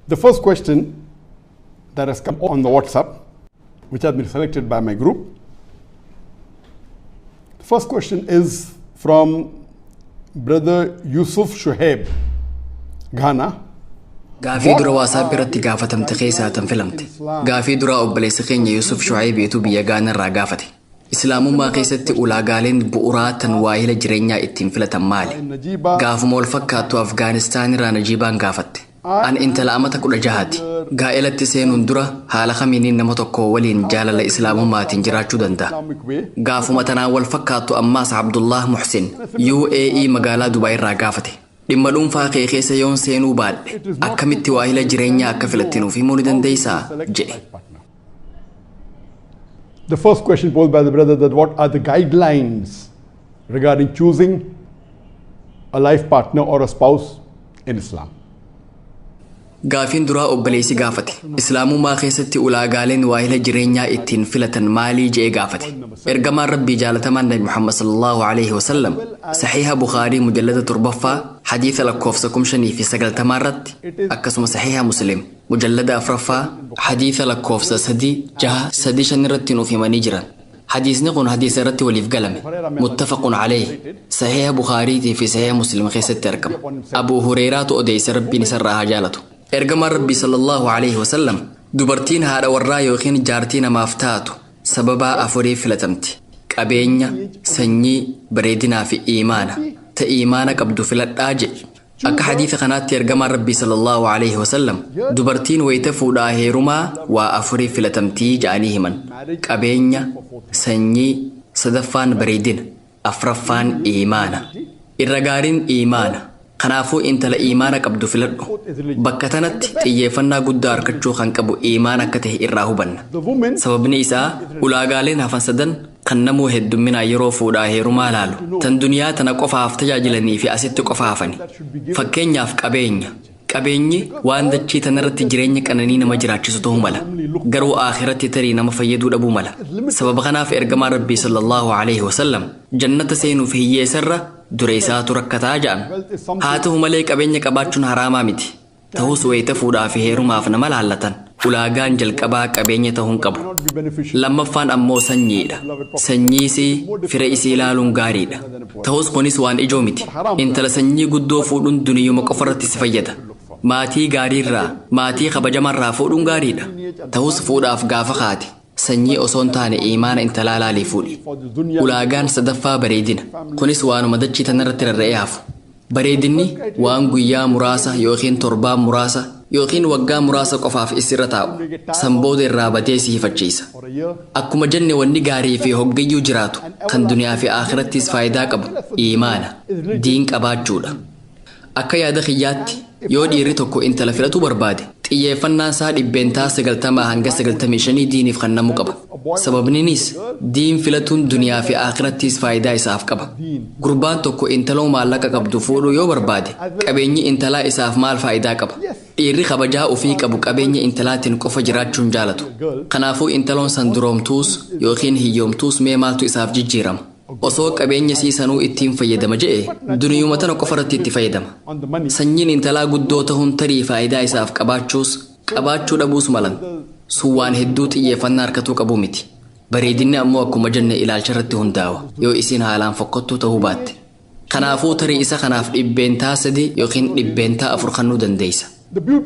The first question that has come on the WhatsApp, which has been selected by my group, the first question is from Brother Yusuf Shuhaib, Ghana. Gaafii dura WhatsApp irratti gaafatamte keessaa tan filamte. Gaafii duraa obboleessa keenya Yusuf Shu'aybiitu biyya Gaana irraa gaafate. Islaamummaa keessatti ulaagaaleen bu'uuraa tan waahila jireenyaa ittiin filatan maali? Gaafuma wal fakkaattu Afgaanistaan irraa Najiibaan gaafatte. An intala amata 16ti. Gaa'elatti seenuun dura haala kamiiniin nama tokko waliin jaalala islaamummaatiin jiraachuu danda'a? Gaafuma tanaan wal fakkaattu ammaas Abdullah Muhsin UAE magaalaa Dubaay irraa gaafate. Dhimma dhuunfaa kee keessa yoon seenuu baadhe akkamitti waahila jireenyaa akka filatte nuuf himuu ni dandeessaa jedhe. The first question posed by the brother, that what are the guidelines regarding choosing a life partner or a spouse in Islam? Gaafiin duraa obboleessi gaafate. Islaamummaa keessatti ulaagaaleen waahila jireenyaa ittiin filatan maalii je'ee gaafate. Ergamaan Rabbii jaalatamaan Nabi Muhammad sallallahu alaihi wasallam Saxiiha Bukaarii mujallada 7ffaa hadiisa lakkoofsa 5090 irratti, akkasuma Saxiiha Muslim mujallada 4ffaa hadiisa lakkoofsa 3635 irratti nuuf himanii jiran. Hadiisni kun hadiisa irratti waliif galame. Muttafaqun alayhi. Saxiiha Bukaariitii fi Saxiiha Muslim keessatti argama. Abuu Hureeraatu odeessa, Rabbiin isarraa haa jaalatu. Ergamaan Rabbii sallallahu alaihi wasallam dubartiin haadha warraa yookiin jaartii namaaf taatu sababaa afuriif filatamti. Qabeenya, sanyii, bareedinaa fi iimaana. Ta iimaana qabdu filadhaa jedhe. Akka hadiisa kanaatti ergamaan Rabbii sallallahu alaihi wasallam dubartiin wayita fuudhaa heerumaa waa afuriif filatamtii ja'anii himan. Qabeenya, sanyii, sadaffaan bareedina, afraffaan iimaana. Irra gaariin iimaana. Kanaafuu intala iimaana qabdu filadhu. Bakka tanatti xiyyeeffannaa guddaa argachuu kan qabu iimaana akka ta'e irraa hubanna. Sababni isaa ulaagaaleen hafan sadan kan namuu heddumminaan yeroo fuudhaa heerumaa laalu tan duniyaa tana qofaaf tajaajilanii fi asitti qofa hafani. Fakkeenyaaf qabeenya. Qabeenyi waan dachii tanarratti jireenya qananii nama jiraachisu ta'uu mala. Garuu aakiratti tarii nama fayyaduu dhabuu mala. Sababa kanaaf ergamaan Rabbii sallallahu alaihi wasallam jannata seenuuf hiyyeessarra dureessaatu rakkataa ja'an. Haa ta'u malee qabeenya qabaachuun haraamaa miti. Ta'us wayita fuudhaa fi heerumaaf nama laallatan ulaagaan jalqabaa qabeenya ta'uu hin qabu. Lammaffaan ammoo sanyiidha. Sanyiisii fira isii ilaaluun gaariidha. Ta'us kunis waan ijoo miti. Intala sanyii guddoo fuudhuun duniyyuma qofarratti si fayyada. Maatii gaariirraa, maatii kabajamarraa fuudhuun gaariidha. Ta'us fuudhaaf gaafa kaate sanyii osoo hin taane iimaana intalaa laalii fuudhi. Ulaagaan sadaffaa bareedina. Kunis waanuma dachii tanarratti rarra'ee hafu. Bareedinni waan guyyaa muraasa yookiin torbaan muraasa yookiin waggaa muraasa qofaaf isirra taa'u. San booda irraa badee si hifachiisa. Akkuma jenne wanni gaarii fi hoggayyuu jiraatu kan duniyaa fi aakirattis faayidaa qabu iimaana, diin qabaachuudha. Akka yaada kiyyaatti yoo dhiirri tokko intala filatuu barbaade xiyyeeffannaan isaa 90% hanga 95 diiniif kennamuu qaba. Sababniinis diin filatuun duniyaa fi aakirattis faayidaa isaaf qaba. Gurbaan tokko intaloo maallaqa qabdu fuudhuu yoo barbaade qabeenyi intalaa isaaf maal faayidaa qaba? Dhiirri kabajaa ofii qabu qabeenya intalaatiin qofa jiraachuun jaalatu. Kanaafuu intaloon san duroomtuus yookiin hiyyoomtuus mee maaltu isaaf jijjiirama? Osoo qabeenya siisanuu ittiin fayyadama je'e duniyuma tana qofa irratti itti fayyadama. Sanyiin intalaa guddoo ta'uun tarii faayidaa isaaf qabaachuus qabaachuu dhabuus malan. Sun waan hedduu xiyyeeffannaa harkatuu qabu miti. Bareedinni ammoo akkuma jenne ilaalcha irratti hundaa'a yoo isiin haalaan fokkottuu ta'uu baatte. Kanaafuu tarii isa kanaaf 3% yookiin 4% kennuu dandeessa.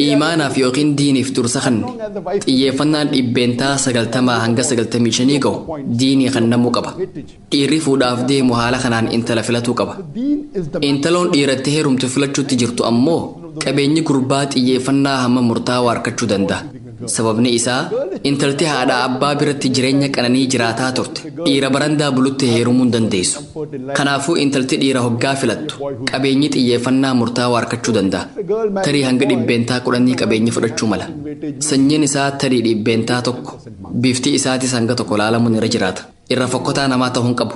Iimaanaaf yookiin diiniif dursa kanni xiyyeeffannaan 90% hanga 95 ga'u diinii kennamuu qaba. Dhiirri fuudhaaf deemu haala kanaan intala filatuu qaba. Intaloon dhiiratti heerumtu filachuutti jirtu ammoo qabeenyi gurbaa xiyyeeffannaa hamma murtaawaa argachuu danda'a. Sababni isaa intalti haadha abbaa biratti jireenya qananii jiraataa turte dhiira barandaa bulutti heerumuu hin dandeessu. Kanaafuu intalti dhiira hoggaa filattu qabeenyi xiyyeeffannaa murtaawaa argachuu danda'a. Tarii hanga 10% qabeenyi fudhachuu mala. Sanyiin isaa tarii 1%, bifti isaatis hanga tokko laalamuun irra jiraata. Irra fokkotaa namaa ta'uu hin qabu.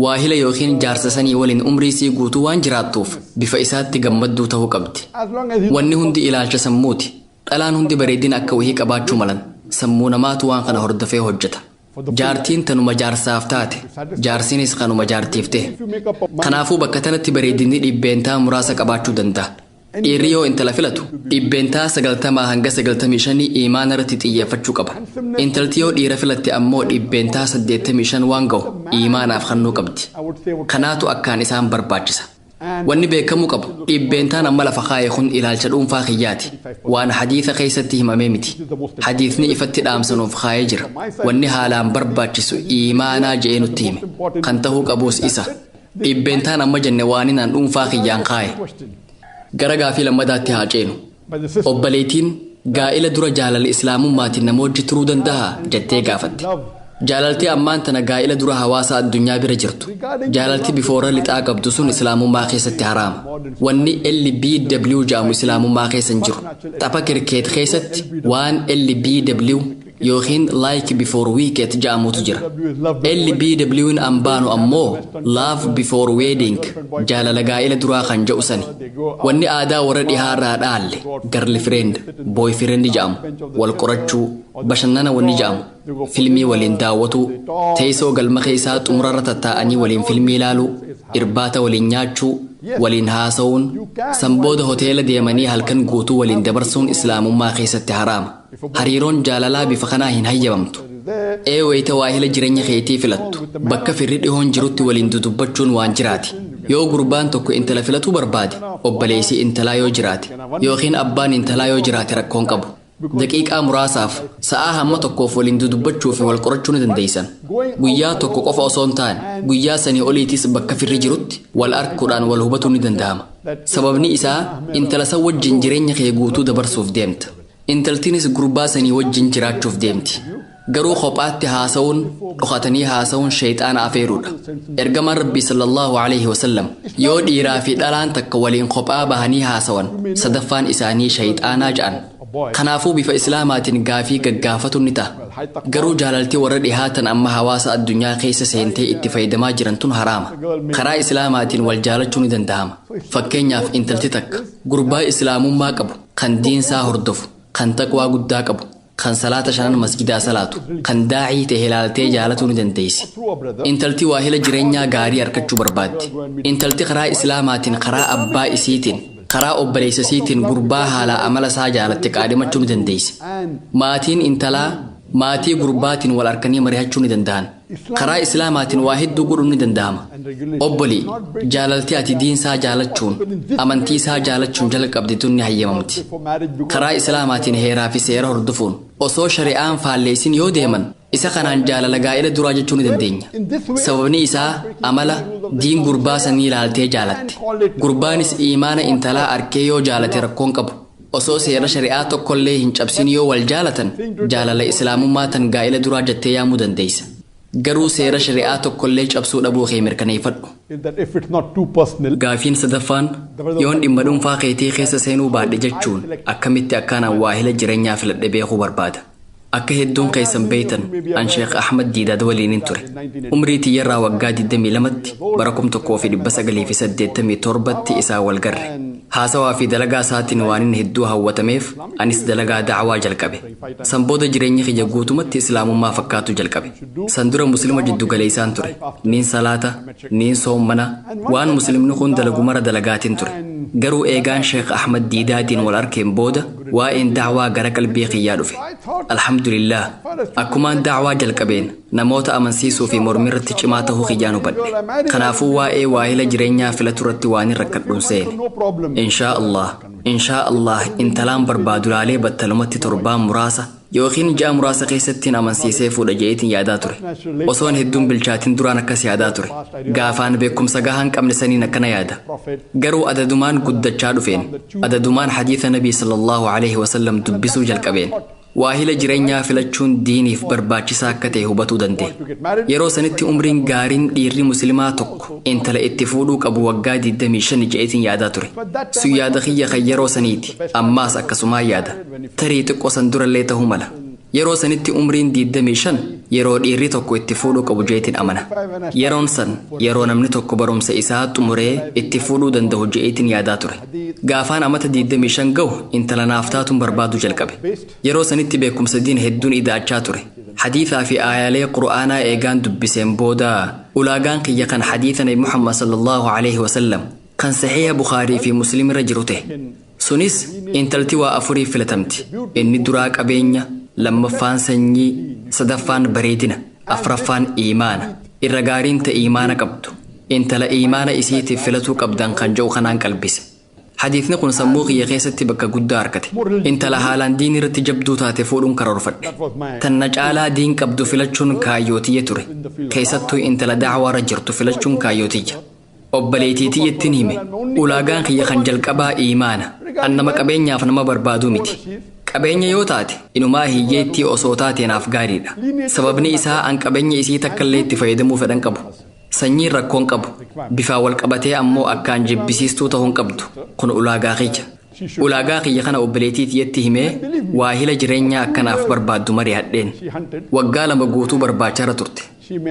Waahila yookiin jaarsa sanii waliin umrii sii guutuu waan jiraattuuf bifa isaatti gammadduu ta'uu qabdi. Wanni hundi ilaalcha sammuuti. Dhalaan hundi bareedina akka wahii qabaachuu malan. Sammuu namaatu waan kana hordofee hojjeta. Jaartiin tanuma jaarsaaf taate, jaarsinis kanuma jaartiif ta'e. Kanaafuu bakka tanatti bareedinni dhibbeentaa muraasa qabaachuu danda'a. Dhiirri yoo intala filatu 90% hanga 95 iimaana irratti xiyyeeffachuu qaba. Intalti yoo dhiira filatte ammoo 85% waan ga'u iimaanaaf kennuu qabdi. Kanaatu akkaan isaan barbaachisa. Wanni beekamuu qabu dhibbeentaan amma lafa kaa'e kun ilaalcha dhuunfaa kiyyaati. Waan hadiisa keessatti himamee miti. Hadiisni ifatti dhaamsanuuf kaa'ee jira. Wanni haalaan barbaachisu iimaanaa je'ee nutti hime. Kan ta'uu qabuus isa. Dhibbeentaan amma jenne waan inaan dhuunfaa kiyyaan kaa'e. Gara gaafii lammadaatti haa ceenu. Obboleettiin gaa'ila dura jaalala islaamummaatiin nama wajji turuu danda'a jettee gaafatte. Jaalaltii ammaan tana gaa'ila dura hawaasa addunyaa bira jirtu. Jaalalti bifoora lixaa qabdu sun islaamummaa keessatti haraama. Wanni LBW jedhamu islaamummaa keessa hin jiru. Tapha kirkeet keessatti waan LBW yookiin like before wicket jedhamutu jira. LBW'n ambaanu ammoo love before wedding jaalala gaa'ila duraa kan jedhu sani. Wanni aadaa warra dhihaarraa dhaalle girlfriend boyfriend jedhamu wal qorachuu bashannana wanni jedhamu filmii waliin daawwatuu teessoo galma keessaa xumurarra tattaa'anii waliin filmii ilaaluu irbaata waliin nyaachuu waliin haasa'uun sanbooda hoteela deemanii halkan guutuu waliin dabarsuun islaamummaa keessatti haraama. Hariiroon jaalalaa bifa kanaa hin hayyamamtu. Ee wayita waahila jireenya keetii filattu bakka firri dhihoon jirutti waliin dudubbachuun waan jiraati. Yoo gurbaan tokko intala filatuu barbaade obboleessi intalaa yoo jiraate yookiin abbaan intalaa yoo jiraate rakkoon qabu. Daqiiqaa muraasaaf sa'aa hamma tokkoof waliin dudubbachuu fi wal qorachuu ni dandeessan. Guyyaa tokko qofa osoo hin taane guyyaa sanii oliitis bakka firri jirutti wal arkuudhaan wal hubatuu ni danda'ama. Sababni isaa intala san wajjin jireenya kee guutuu dabarsuuf deemta. Intaltiinis gurbaa sanii wajjin jiraachuuf deemti. Garuu kophaatti haasa'uun dhokatanii haasa'uun shayxaana afeeruudha. Ergamaan Rabbii sallallahu alaihi wasallam yoo dhiiraa fi dhalaan takka waliin kophaa bahanii haasawan sadaffaan isaanii shayxaanaa ja'an. Kanaafuu bifa islaamaatiin gaafii gaggaafatu ni ta'a. Garuu jaalaltii warra dhihaatan amma hawaasa addunyaa keessa seentee itti fayyadamaa jiran tun haraama. Karaa islaamaatiin wal jaalachuu ni danda'ama. Fakkeenyaaf intalti takka gurbaa islaamummaa qabu kan diinsaa hordofu kan taqwaa guddaa qabu kan salaata shanan masgidaa salaatu kan daacii ta'e ilaaltee jaalatuu ni dandeessi. Intalti waahila jireenyaa gaarii argachuu barbaaddi. Intalti karaa islaamaatiin karaa abbaa isiitiin karaa obboleessa isiitiin gurbaa haala amala isaa jaalatte qaadhimachuu ni dandeessi. Maatiin intalaa maatii gurbaatiin wal arkanii mari'achuu ni danda'an. Karaa islaamaatiin waa hedduu godhuun ni danda'ama. Obbolii jaalaltii ati diinsaa jaalachuun amantii isaa jaalachuun jalqabde tun ni hayyamamti. Karaa islaamaatiin heeraa fi seera hordofuun osoo shari'aan faalleessin yoo deeman isa kanaan jaalala gaa'ila duraa jechuu ni dandeenya. Sababni isaa amala diin gurbaa sanii ilaaltee jaalatte. Gurbaanis iimaana intalaa arkee yoo jaalate rakkoon qabu. Osoo seera shari'aa tokkollee hin cabsin yoo wal jaalatan jaalala islaamummaa tan gaa'ila duraa jettee yaamuu dandeessa. Garuu seera shari'aa tokkollee cabsuu dhabuu kee mirkaneeffadhu. Gaafiin sadaffaan yoon dhimma dhuunfaa keetii keessa seenuu baadhe jechuun akkamitti akkaanaan waahila jireenyaa filadhe beekuu barbaada. Akka hedduun keessan beeytan an Sheekh Ahmad Diidaad waliinin ture. Umrii tiyyarraa waggaa 22tti bara 1987tti isaa wal garre. Haasawaa fi dalagaa isaatiin waan inni hedduu hawwatameef anis dalagaa da'awaa jalqabe. San booda jireenya kiyya guutumatti islaamummaa fakkaatu jalqabe. San dura muslima jiddu galeessaan ture. Niin salaata, niin soommana, waan muslimni kun dalagu mara dalagaatiin ture. Garuu eegaan Sheekh Ahmad Diidaatiin wal arkeen booda waa'een da'awaa gara qalbii kiyyaa dhufe. Alhamdulillah, akkumaan da'awaa jalqabeen namoota amansiisuu fi mormirratti cimaa ta'uu kiyyaan hubadhe. Kanaafuu waa'ee waahila jireenyaa filatu irratti waan hin rakkadhuun seene. Inshaa Allah, inshaa Allah intalaan barbaadu laalee battalumatti torbaan muraasa yookiin ji'a muraasa keessattiin amansiisee fuudha je'eetiin yaadaa ture. Osoon hedduun bilchaatiin duraan akkas yaadaa ture. Gaafaan beekumsa gahaa hin qabne saniin akkana yaada. Garuu adadumaan guddachaa dhufeen, adadumaan hadiisa Nabii sallallahu alaihi wasallam dubbisuu jalqabeen. Waahila jireenyaa filachuun diiniif barbaachisaa akka ta'e hubatuu danda'e. Yeroo sanitti umriin gaariin dhiirri musliimaa tokko intala itti fuudhuu qabu waggaa 25 je'eetiin yaadaa ture. Sun yaada kiyya kan yeroo saniiti. Ammaas akkasumaa yaada. Tarii xiqqoo san durallee ta'uu mala. Yeroo sanitti umriin 25 yeroo dhiirri tokko itti fuudhuu qabu je'eetiin amana. Yeroon san yeroo namni tokko barumsa isaa xumuree itti fuudhuu danda'u je'eetiin yaadaa ture. Gaafaan amata 25 gahu intala naaf taatuun barbaaduu jalqabe. Yeroo sanitti beekumsa diin hedduun ida'achaa ture. Hadiisaa fi aayaalee Qur'aanaa eegaan dubbiseen booda ulaagaan kiyya kan hadiisa Nabi Muhammad sallallahu alaihi wasallam kan saxiiha Bukhaarii fi Muslim irra jiru ta'e. Sunis intalti waa afuriif filatamti. Inni duraa qabeenya, lammaffaan sanyii, sadaffaan bareedina, afraffaan iimaana. Irra gaariin ta iimaana qabdu. Intala iimaana isiitiif filatuu qabdan kan jedhu kanaan qalbise. Hadiisni kun sammuu kiyya keessatti bakka guddaa argate. Intala haalaan diin irratti jabduu taate fuudhuun karoorfadhe. Tanna caalaa diin qabdu filachuun kaayyootiyya ture. Keessattuu intala da'awaarra jirtu filachuun kaayyootiyya. Obboleettii tiyyattiin hime. Ulaagaan kiyya kan jalqabaa iimaana. An nama qabeenyaaf nama barbaaduu miti. Qabeenya yoo taate inumaa hiyyeettii osoo taate naaf gaariidha. Sababni isaa an qabeenya isii takkallee itti fayyadamuu fedhan qabu. Sanyiin rakkoon qabu. Bifaan wal qabatee ammoo akkaan jibbisiistuu ta'uu hin qabdu. Kun ulaagaa kiyya. Ulaagaa kiyya kana obboleettii tiyyatti himee waahila jireenyaa akkanaaf barbaaddu mari'adheen. Waggaa 2 guutuu barbaacharra turte.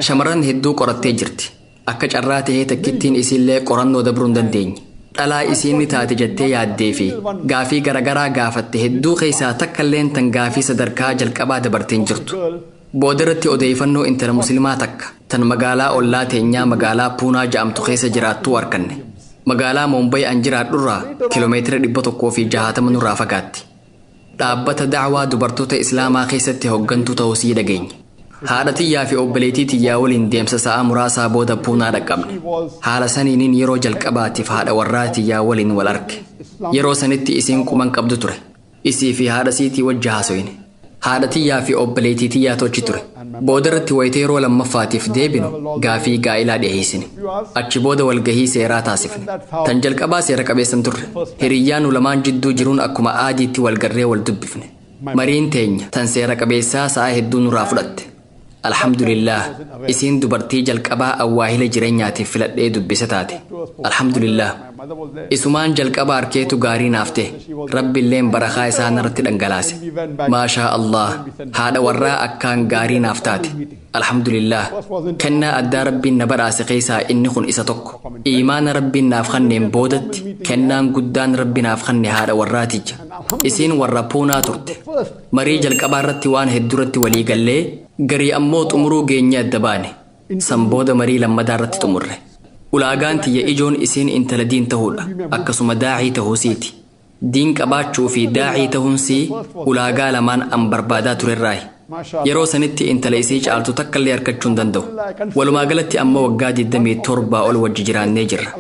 Shamarran hedduu qorattee jirti. Akka carraa tahee takkittiin isiillee qorannoo dabruu hin dandeenye. Dhalaa isiin ni taate jettee yaaddee fi gaafii garagaraa gaafatte hedduu keessaa takkalleen tan gaafii sadarkaa jalqabaa dabarte hin jirtu. Boodarratti odeeffannoo intala muslimaa takka tan magaalaa ollaa teenyaa magaalaa Puunaa ja'amtu keessa jiraattuu arkanne. Magaalaa Moombay an jiraadhurraa kiiloomeetira 160 nurraa fagaatti. Dhaabbata da'waa dubartoota Islaamaa keessatti hoggantuu ta'uu sii dhageenye. Haadha tiyyaa fi obboleettii tiyyaa waliin deemsa sa'a muraasaa booda Puunaa dhaqqabne. Haala saniiniin yeroo jalqabaatiif haadha warraa tiyyaa waliin wal arge. Yeroo sanitti isiin quban qabdu ture. Isii fi haadha siitii wajji haasoyne. Haadha tiyyaa fi obboleettii tiyyaa tochi ture. Boodarratti wayita yeroo lammaffaatiif deebinu gaafii gaa'ilaa dhiyeessine. Achi booda walgahii seeraa taasifne. Tan jalqabaa seera qabeessan turre. Hiriyyaan nu lamaan jidduu jiruun akkuma aadiitti wal garree wal dubbifne. Mariin teenya tan seera qabeessaa sa'a hedduu nurraa fudhatte. Alhamdulillah, isiin dubartii jalqabaa awwaahila jireenyaatiif filadhee dubbise taate. Alhamdulillah, isumaan jalqaba arkeetu gaarii naaf ta'e. Rabbiilleen barakaa isaa narratti dhangalaase. Maashaa Allah, haadha warraa akkaan gaarii naaf taate. Alhamdulillah, kennaa addaa Rabbiin na badhaase keessaa inni kun isa tokko. Iimaana Rabbiin naaf kenneen boodatti kennaan guddaan Rabbi naaf kenne haadha warraatija. Isiin warra Puunaa turte. Marii jalqabaa irratti waan hedduurratti walii gallee garii ammoo xumuruu geenye adda baane. San booda marii lammadaa irratti xumurre. Ulaagaan tiyya ijoon isiin intala diin ta'uudha. Akkasuma daacii ta'uusiiti. Diin qabaachuu fi daacii ta'uunsii ulaagaa lamaan an barbaadaa turerraayi. Yeroo sanitti intala isii caaltu takkallee argachuu hin danda'u. Walumaa galatti amma waggaa 27 ol wajji jiraannee jirra.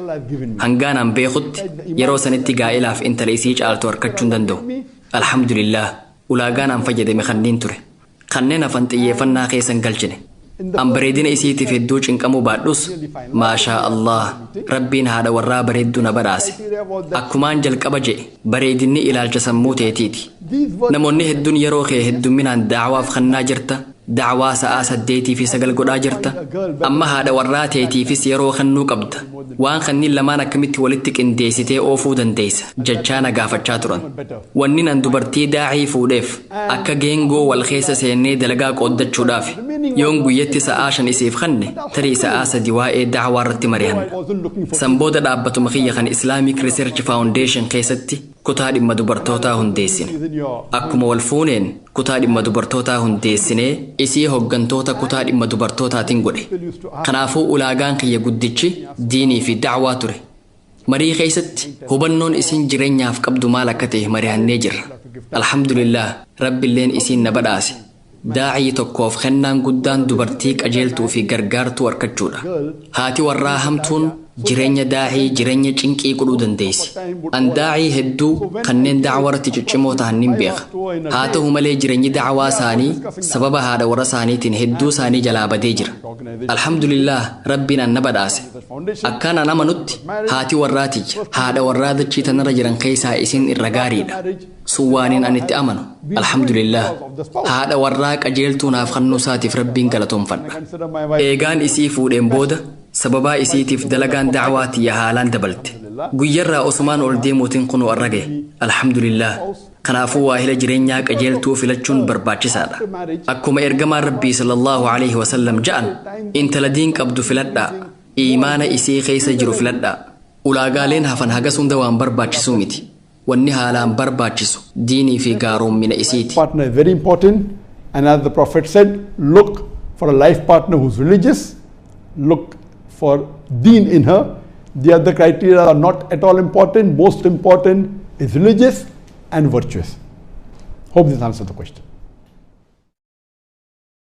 Hangaan an beekutti yeroo sanitti gaa'ilaaf intala isii caaltu argachuu hin danda'u. Alhamdulillah, ulaagaan an fayyadame kanneen ture. Kanneen hafan xiyyeeffannaa keessa hin galchine. An bareedina isiitiif hedduu cinqamuu baadhus, maashaa Allah, Rabbiin haadha warraa bareedduu na badhaase. Akkumaan jalqaba je'e, bareedinni ilaalcha sammuu teetiiti. Namoonni hedduun yeroo kee heddumminaan da'awaaf kennaa jirta, da'awaa sa'aa 8 fi 9 godhaa jirta, amma haadha warraa teetiifis yeroo kennuu qabda. Waan kanneen lamaan akkamitti walitti qindeessitee oofuu dandeessa jechaa na gaafachaa turan. Wanni nan dubartii daacii fuudheef akka geengoo wal keessa seennee dalagaa qooddachuudhaaf. Yoon guyyatti sa'aa 5 isiif kenne tarii sa'aa 3 waa'ee da'awaa irratti mari'anna. San booda dhaabbatuma kiyya kan Islamic Research Foundation keessatti kutaa dhimma dubartootaa hundeessine. Akkuma wal fuuneen kutaa dhimma dubartootaa hundeessinee isii hoggantoota kutaa dhimma dubartootaatiin godhe. Kanaafuu ulaagaan kiyya guddichi diinii fi da'waa ture. Marii keessatti hubannoon isiin jireenyaaf qabdu maal akka ta'e mari'annee jirra. Alhamdulillah, Rabbiilleen isiin na badhaase. Daacii tokkoof kennaan guddaan dubartii qajeeltuu fi gargaartuu argachuudha. Haati warraa hamtuun jireenya daacii jireenya cinqii godhuu dandeessi. An daacii hedduu kanneen da'awarratti ciccimoo ta'an nin beeka. Haa ta'u malee jireenyi da'awaa isaanii sababa haadha warra isaaniitiin hedduu isaanii jalaa badee jira. Alhamdulillah, Rabbiin an na badhaase. Akkaan an amanutti haati warraa tiyya haadha warraa dachii tanarra jiran keessaa isiin irra gaariidha. Sun waaniin an itti amanu. Alhamdulillah, haadha warraa qajeeltuu naaf kennuu isaatiif Rabbiin galatoomfadha. Eegaan isii fuudheen booda sababaa isiitiif dalagaan da'awaa tiyya haalaan dabalte. Guyyarraa osumaan ol deemuutiin kunuu arra gahe. Alhamdulillah. Kanaafuu waahila jireenyaa qajeeltuu filachuun barbaachisaadha. Akkuma ergamaan Rabbii sallallahu alaihi wasallam ja'an, intala diin qabdu filadhaa, iimaana isii keessa jiru filadhaa. Ulaagaaleen hafan hagas hunda waan barbaachisuu miti. Wanni haalaan barbaachisu diinii fi gaaroommina isiiti. Partner is very important, and as the Prophet said, look for a life partner who's religious, look for deen in her. The other criteria are not at all important. Most important is religious and virtuous. Hope this answers the question.